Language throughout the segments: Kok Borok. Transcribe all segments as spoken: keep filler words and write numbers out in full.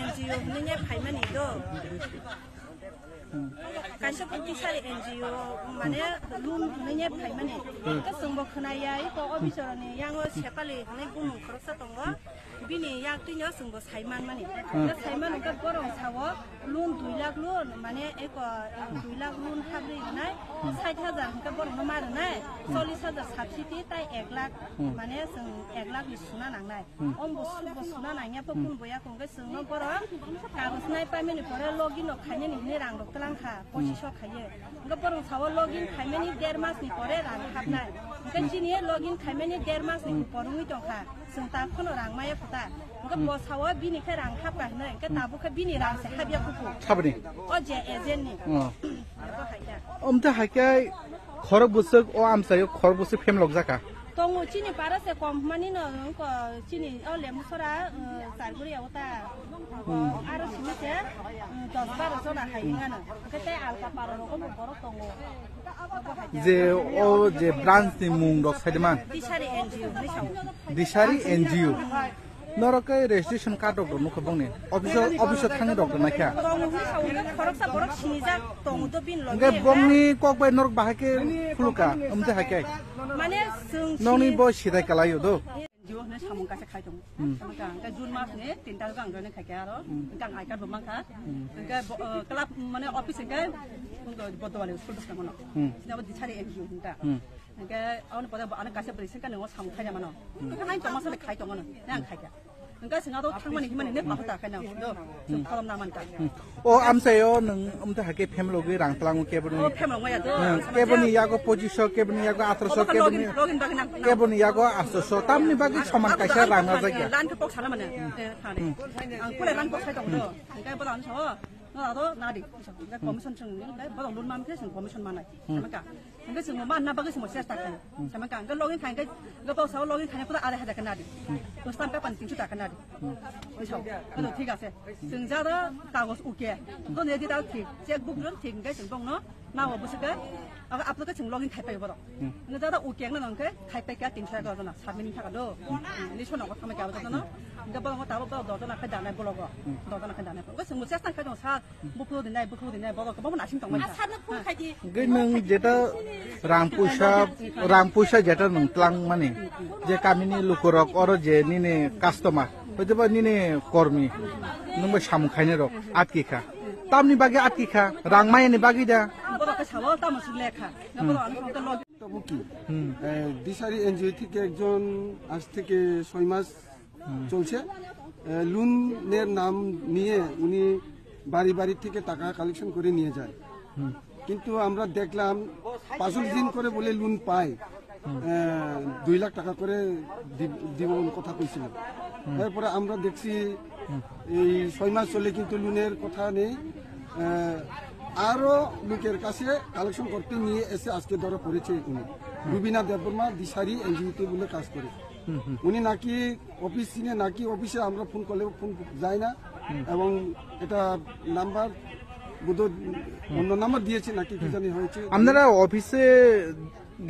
N G O hwnwi phaimani do. Kaisa bo tisari N G O mane loan hwnwi phaimani. Hwnkhe chwngbo khwnaya, iko officer ni yango Sepali hwnwi bumung khoroksa tongo. Bini yak twino chwngbo saimanmani. Hwnkhe saiman hwnkhe borok sao loan dui lakh loan, mane eko dui lakh loan habri rwnai, sait hajar hwnkhe borokno ma rwnai, chollish hajar subsidy tai ek lakh, mane chwng ek lakh ni suna nangnai. Ombo sukbo suna nangya pho kun boya hwnkhe chwngno borok kagoj nai paimani pore login rok khainani hwnwi rang rok twlang kha, pochiso khaiye. Hwnkhe borok sao login khaimani der mas ni pore rang hapnai. Hwnkhe chini login khaimani der mas ni pore wngwi tongkha. Chwng ta phano rang maya kho ta. Hwnkhe bo sao bini khe rang hapkha hwnwi, hwnkhe tabuk khe bini rang se hapya kuku. Sabni? O je agent ni. Oh. Abo hai khe. Omtha hai khe khorok bwswk o amchaio khorok bwswk phem lok jaka. Tongo chini para se kom hwnmani no, wngkha chini o Lemusora, uh, Charguri abo ta. Aro simi se, um, dos baro jona hai wngano. Hwnkhe tei alka para rogo bo borok tongo. Je o je branch ni mung rok saide man. Disari N G O hwnwi sao. Disari N G O. Norok khe registration card rok nukha bongni. Office o, office o thangwi rok naikha. Tongo hwnwi sao, hwnkhe khoroksa borok sinijak tongo do bini logi. Hwnkhe bongni kok bai norok bahai khe khuluka, omtwi hai khe. Mane chwng nokni sini bo sidai kalaio do. N G O hwnwi samung kaisa khai tongo. Hmm. Hwnkhe ang khe June mas ni tin tarikh ang join khaikha aro. Hmm. Hwnkhe ang I card bo mankha. Hmm. Hwnkhe bo, uh, club mane office hwnkhe Bodowali school bwskango no. Hmm. Sini abo Disari N G O hwnkha. Hmm. Hwnkhe aboni pore bo ano kaisa bwrwi sengkha nwngo samung khaina mano. Hwnkhe hain tongma sale khai tongo no. Nang khaikha. Hwnkhe chwng aro thangmani himani nek bathata khaina do. Chwng pholom na mankha. O amchaio nwng omtwi hai khe family logwi rang tlango keboni. O family logwi ya do. Hmm, keboni yago pochiso, keboni yago atroso, obo khe keboni, login, login bagwi nang, nang. Keboni yago atroso. Tamni bagwi soman kaisa rang najak ya. Lan khe kok sana mane. Eh, thani. Ang pura lan kok sai tong do. Hwnkhe bola ang sao. No ado nadi. Hwnkhe commission chwng ni, hwnkhe bola loan mam khe chwng commission manai. Hmm. Sama ka. Hwnkhe chwngbo manna bagwi chwngbo chesta khlaio. Sama ka, hwnkhe login khai, hwnkhe, hwnkhe bo sao login khaina pura arai hajar khe nadi. Bwsam paper ni tinso taka nadi. Bwsao, hwnkhe thik ase. Chwng jada kagoj uke. Hwnkhe nedi dal thik, check book rok thik, hwnkhe chwng bongno nao bwswk khe, abo aplo khe chwng login khai paio borok. Hwnkhe jada uke wngna hwnkhe khai paikha tinso egaroh jona, submit thaka do. Ni sono ko thamai kabo jona. Hwnkhe borok tabo borok doh jona khai danai blogo. Doh jona khai danai. Hwnkhe chwngbo chesta khai tongo sir. Buphuru dinai, buphuru dinai, borok kwbangma naising tongmani. Hwnkhe nwng jeta rang puisa, rang puisa jeta nwng tlangmani, je kamini lukurok oro je nini customer, hoitoba nini kormi, nwng bai samung khainai rok atki kha. Tamni bagwi atki kha, rang mayani bagwi da. Borok khe sao tamo swk lekha. Borok ano phone call. তবু কি? হুম। এ, দিশারি এনজিও থেকে একজন আজ থেকে ছয় মাস চলছে। এ, লোনের নাম নিয়ে উনি বাড়ি বাড়ি থেকে টাকা কালেকশন করে নিয়ে যায়। হুম। কিন্তু আমরা দেখলাম পাঁচ দিন করে বলে লোন পায়। হুম। এ, দুই লাখ টাকা করে দি-, দিব বলে কথা কইছিল। হুম। এরপরে আমরা দেখছি হুম। এই ছয় মাস চলে কিন্তু লোনের কথা নেই। এ, আরো লোকের কাছে কালেকশন করতে নিয়ে এসে আজকে ধরা পড়েছে উনি। হুম। রুবিনা দেববর্মা দিশারি এনজিওতে বলে কাজ করে। হুম, হুম। উনি নাকি অফিস চিনে, নাকি অফিসে আমরা ফোন করলে ফোন যায় না, হুম। এবং এটা নাম্বার বোধহয় হুম। অন্য নাম্বার দিয়েছে নাকি কি হুম। জানি হয়েছে। আপনারা অফিসে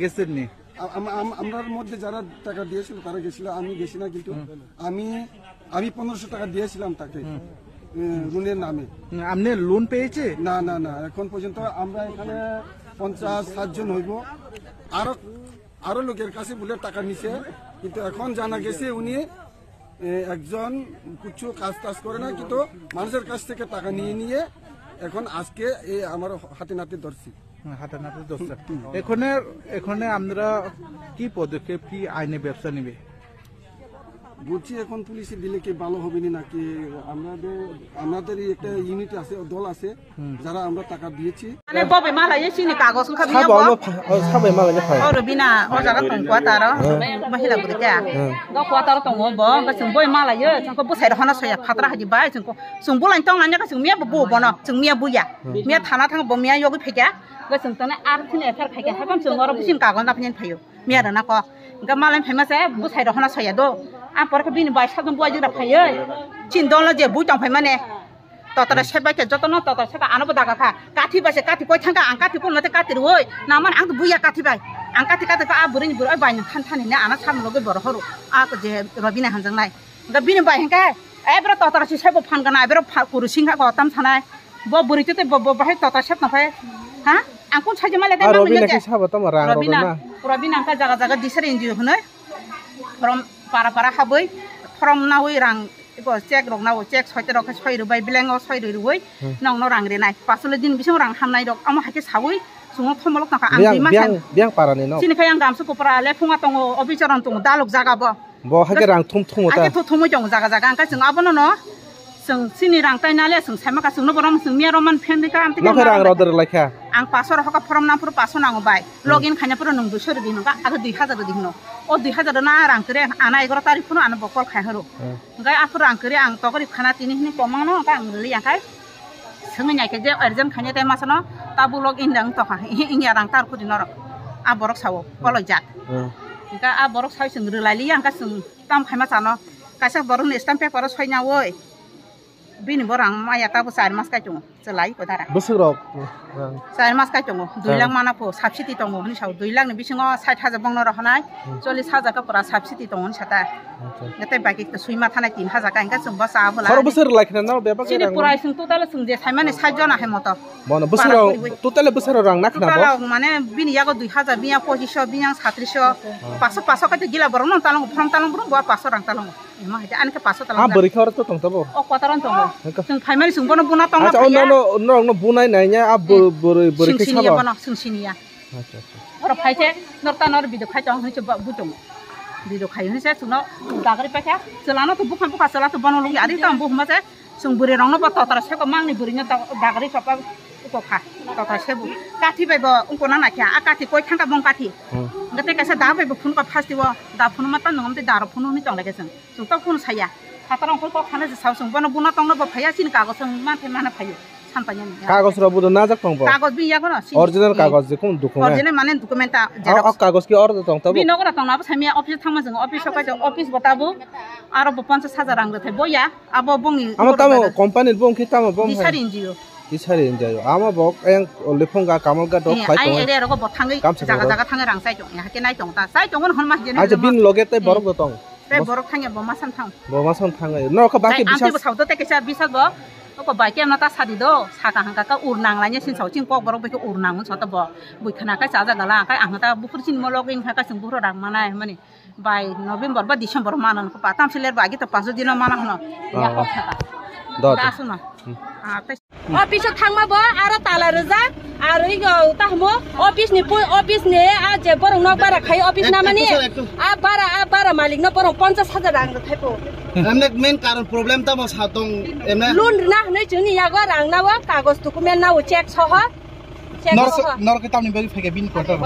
গেছেন নি? আ-, আম-, আম-, আমরার মধ্যে যারা টাকা দিয়েছিল তারা গেছিল, আমি গেছি না, কিন্তু হুম। আমি, আমি পনেরোশো টাকা দিয়েছিলাম তাকে, হুম। এ, ঋণের নামে। হুম, আপনি লোন পেয়েছে? না, না, না, এখন পর্যন্ত আমরা এখানে পঞ্চাশ ষাট জন হইব, আরো আরো লোকের কাছে বলে টাকা নিছে, কিন্তু এখন জানা গেছে উনি, এ, একজন কিছু কাজ টাজ করে না, কিন্তু মানুষের কাছ থেকে টাকা নিয়ে নিয়ে এখন আজকে এই আমার হাতে নাতে ধরছি। হুম, হাতে নাতে ধরছে। হুম। এখানে, এখানে আপনারা কি পদক্ষেপ, কি আইনে ব্যবস্থা নেবে? বলছি এখন পুলিশে দিলে কি ভালো হবে না নাকি? আমাদের, আমাদেরই একটা ইউনিট আছে, দল আছে, হুম। যারা আমরা টাকা দিয়েছি। Mane bo bai malai chini kagos wngkha bini sabo bo. Ano pha-, o sabo malai phai. O Rubina, o jaga tong quarter o. Hmm. Mahila bwrwi ta. Hmm. Bo quarter o tongo bo, hwnkhe chwng boi malai, chwng khe bwsai rok hana soya phatra hai bai, chwng ko, chwng bolai tong nang ya, chwng miya bo bo bono, chwng miya buya. Hmm. Miya thana thang bo miya yogwi phaikha, hwnkhe chwng tane ar chini F I R khaikha, haikhe chwng oro bising kagos na phaiyan phaio. Miya rana ko. Hwnkhe malai phaima se bwsai rok hana soya do. Ang porkhe bini bai sakno buai jora phaioi. Chin dolo je bui tong phaimane. Totore se bai khe jotono totore se ano bo daga kha. Kathi bai se kathi koi thangkha, ang kathi kuno te kathi roi. Naman ang buya kathi bai. Ang kathi kathi kha a bwrwi ni bwrwi bai nang than than hine ana sam logi boro horu. A ko je Robina hanjang nai. Hwnkhe bini bai hwnkhe Ebro totora si saibo phan gana, ebro pha-, kuru singha ko tam sanai. Bo bwrwi tete bo, bo bahai totora sep na phai. Ha? Ang kun saje male Ah, dai Robina mangya khe je. Sabo tamo rang Robina, rogna. Robina ang ka jaga jaga disar N G O hwnwi. From para para habwi, from nawi rang, iko check rok nawo, check soite rok khe soi rwbai, blank o soi rwi rwi, Hmm. nokno rang rinai. Pasole din bising rang hamnai rok, amo hai khe sawi, chwngno thomolok tongkha, ang Biyang, dui masa. Biyang, biyang para ni no? Chini khai ang gamsu kupra, lephunga tongo, officer on tongo, daluk jaga bo. Bo hai khe rang thum thumo ta? Hai khe thu-, thumwi tongo jaga jaga, ang khe chwng abono no, chwng chini rang tai nale, chwng saima ka chwngno borom, chwng miya roman phen dika, ang tike Nokhe rang rok rw lai kha? Ang paso rok hoka form nang phuru paso nango bai. Hmm. Login khaina phuru nwng duiso rwdi nokha, age dui hajar rwdi hino. O dui hajar na rang kre, ana egaroh tarik phuru ano bo call khai horo. Hmm. Hingke aphuru ang kri ang tokri khana tini hini komang no, hingke ang rili yang kai. Sengwi nai khe je urgent khaina tei masa no, tabuk log in dang tokha, inya rang tar kudi norok. A borok sao, koloi jak. Hmm. Hingke a borok sao seng rilai li yang ka seng tam khaima sano. Kaisa borok ni stamp paper o soi na woi. Bini bo rang maya tabuk char mas kai tongo. Chalai ko dara. Bwswk rok, rang. Char mas kai tongo, dui lakh mana pho, subsidy tongo, hwnwi sao, dui lakh ni bisingo sait hajar bongno rohonai, Hmm. chollish hajar ka pura subsidy tongo, hwnwi sata. Acha. Ngatei baki to sui ma thanai tin hajar ka, hingka chwng bo cha bwla. Horo bwswk rwlai khna no, bebak Chini rang. Purai chwng total chwng je saimani sait jona hai moto. Bono bwswk Para rok, puri bai. Total bwswk rok rang na khna bo? Total mane bini yago dui hajar, bini yago pochisho, bini yago satrisho, Hmm. paso, paso ka te gila borok no talong, from talong borok bo paso rang talong. Ema hai ani khe paso Ah, talong. Bwrwi khe oro to tong tabo? O kwtaron tongo. Heka. Chwng phaimani chwng bono buna tongna Acha, o phaiya. Nono, norokno bunai naiya, a bo-, Hmm. bwrwi, bwrwi Chwng khe siniya sabo? Bono, chwng siniya. Acha, acha. Oro phai khe, nor ta nor video khai tong hinwi se bo-, bui tongo. Video khai hinwi se chwngno dagri paikha. Chwlano to bukha bukha chwla to bono lungya ari tong buhuma se. Chwng bwrwi rokno bo totra seko mangni bwrwino to dagri chopa uko kha. Totra sebu. Kathi bai bo uko na nakya. A kathi koi thangka bong kathi. Hmm. Hwnkhe tei kaisa da bai bo phunukha phastiwo. Da phunuma ta nungam tei da rok phunu hinwi tong lai khe chwng. Chwng tok phunu saya. Phataro wngkha kok sana se sao chwng bono buna tongno bo phaiya chini kagoj chwng manthai mana phaiyo. Sampanya ni. Kagoj rok bo najak tong bo? Kagoj bini yago no, sini. Original kagoj je kun document. Original mane document ta O, xerox. O kagoj ki order tong tabo? Bini nogo rok tong abo samya office thangma chwng office o kaisa office bo tabo. Aro bo ponchas hajar rang rwthai boya. Abo bongni Amo tamo company bong ki tamo bong hai? Disari N G O. Disari N G O. Amo bo yang lephunga kamal ga dok Eh, phai ai tong. Area rogo bo thangwi Kamsa jaga rogo. Jaga thangwi rang chai tong. Hake nai tong ta. Chai tong hon ma jene. Acha bin loge tai borok do tong. Tei borok thangya bo masan thang. Bo masan thang. No kha baki Tei amtwi bisas. Bo sao to tei kaisa bisas bo. Ko bai ke amna ta sadi do. Saka hangka ka ur nang lainye sin sao ching kok borok bai ke ur nang so to bo. Bui khana kai chaja gala kai ang ta bukur chin mo login kha kai sung buhro rang manai mani. Bai November ba December manan ko patam siler ba agi to paso dino mana hno. Ya Ah, ko ah. Saka. Do, do. Da suno. Hmm. Ah, tei Office o thangma bo aro tala rwjak, aro ego ta hamo office ni pui-, office ni a je borok nok bara khai office Ek-, namani, ekto sir, ekto. A bara, a bara malik no borok ponchas hajar rang rwthai po. Emne main karon problem tamo sa tong emne? Loan rwna hwnwi chwngni yago rang nawo, kagoj document nawo, check soho. Check Nor soho. Nor ke tamni bagwi phaikha bini quarter?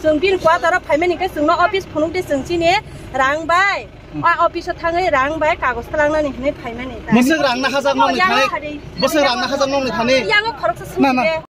Chwng bini quarter o phaimani khe chwngno office phunuk de chwng chini rang bai. Hmm. A office o thangwi rang bai kagoj twlangnani hwnwi phaimani ta. Bwswk rang na hajak nokni Yang thani? Hari. Bwswk rang na hajak nokni thani? Yang khoroksa Na, na. Swngjak.